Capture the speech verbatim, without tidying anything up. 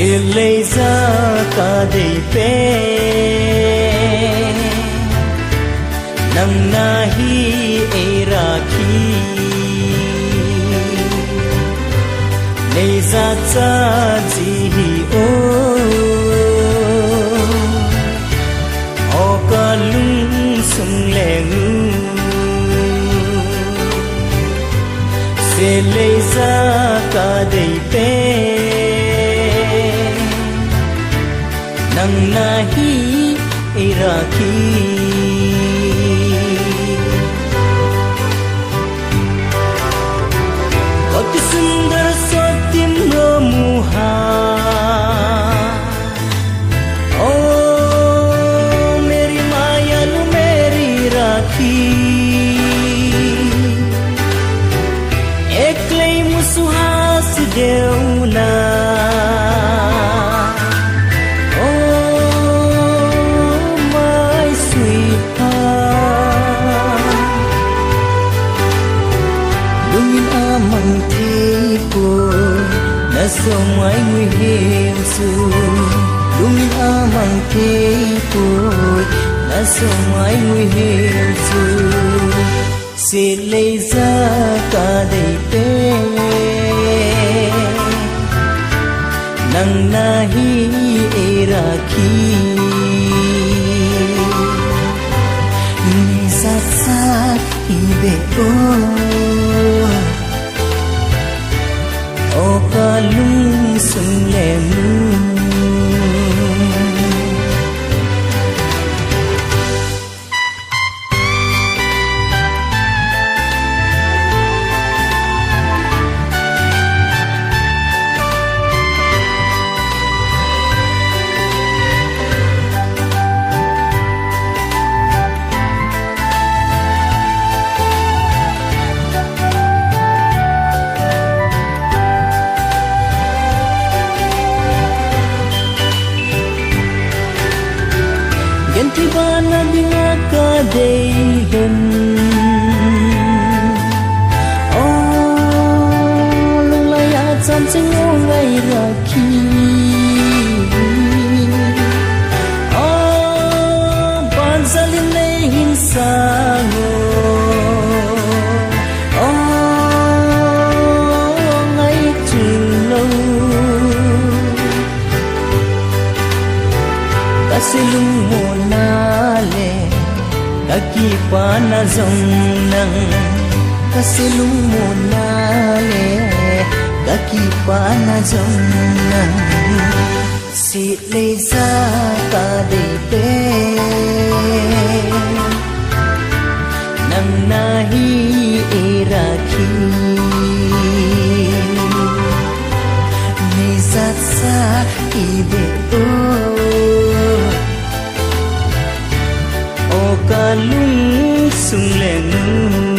Silei ja ka dei pen, nang nahi ei rakhi. Nei jat cha ji hi o, o ka lungsung leng u. Silei ja ka dei pen, nang nahi ei rakhi. बहुत सुंदर सा दिन वो मुहा, ओ मेरी मायालू मेरी राखी, एक्लै मुसुहास देऊ ना। Oh, my sweetheart. Lungin amang thei poi, na song mai ngui hel chu. Lungin amang thei poi, na song mai ngui hel chu. Silei ja ka dei pen, nang nahi ei rakhi. Nei jat cha hi be o, o ka lungsung leng u. Genthei bana dinga ka dei lhon. Oh, lunglai a chan ching u ngai rakhi. Oh, banjal in nei hin sang o. Oh, ngai ching lou. Ka se lungmonna le ka kipana jong nang. Ka se lungmonna le ka kipana jong nang. Silei ja ka dei pen, nang nahi ei rakhi. Nei jat cha hi be o, o ka lungsung leng u.